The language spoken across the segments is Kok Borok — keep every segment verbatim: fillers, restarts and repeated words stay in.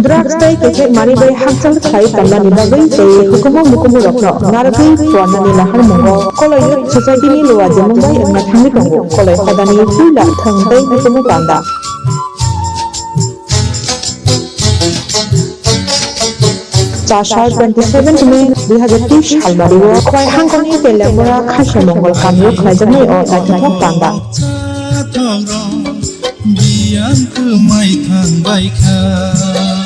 Drugs tei kethek manwi bai hakchal khlai tongmani bagwi tei hukumu mukumu rokno narwgwi phuarnani nahar mungo Koloi Youth Society ni luajimung bai wngna thangwi tongo Koloi hodani puila thwng tei hukumu panda. Chasar twenty seven May dui hazar teis salmari o Khwai Hangkor ni Telengmura Khaisa Mongol kami o khlaijaknai o naithothok panda. Biyang kwmai thang bai kha.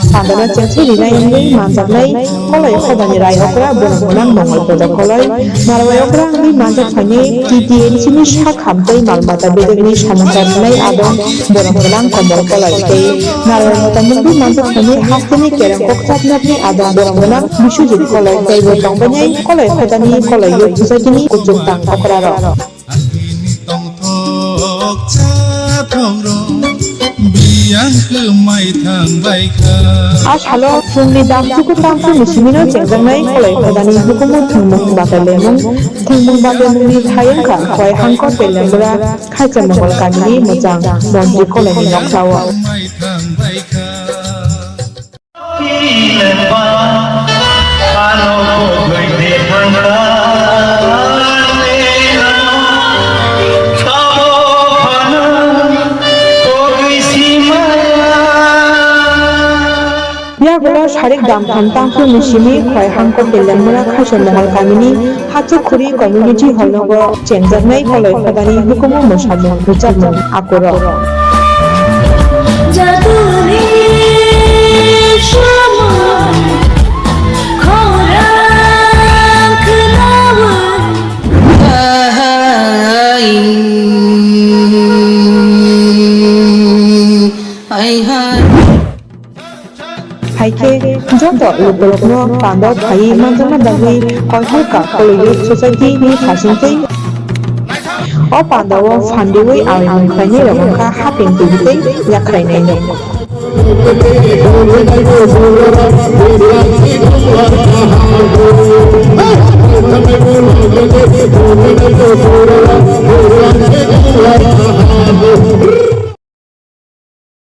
Pandano chengsi rinai wngwi manjaknai Koloi Hodani Rai Okra borok gwnang Mongol Kodo Koloi, Narwai Okra wngwi manjak phainai T T M C ni sak ham tei mal mata bedekni samung tangsinai adong borok gwnang Komol Koloi tei Narwai Mota wngwi manjak phainai hasteni kereng kokchapnakni adong borok gwnang Biswajit Koloi tei bo tongbainai Koloi Hodani Koloi Youth Society ni kuchuk tang okrarok. Agini tongthok chathok rok biyang kwmai thang bai kha. A salo phungni dam tuku tamsukni simino chengjaknai Koloi Hodani hukumu thwngmung batai lemung. Thwngmung batai mungni thai wngkha Khwai Hangkor Telengmura Khaisa Mongol kamini mwchang montri Koloini nokhlao. Kwmai thang bai kha. Yagulo sarik damtham tangphru ni simi Khwai Hangkor Telengmura Khaisa Mongol kamini Hachuk Khuri Community Hall nogo chengjaknai Koloi Hodani hukumu mwsamung rwchapmung akurok. Jaduni samung khorang khnaui. Hai hai. Hai khe joto lukurokno pandao phaiwi manjakna bagwi Koihalka Koloi Youth Society ni hasing tei o pandao phandiui aoimung khlainai rok wngkha hapeng twi tei yakhrai nainai.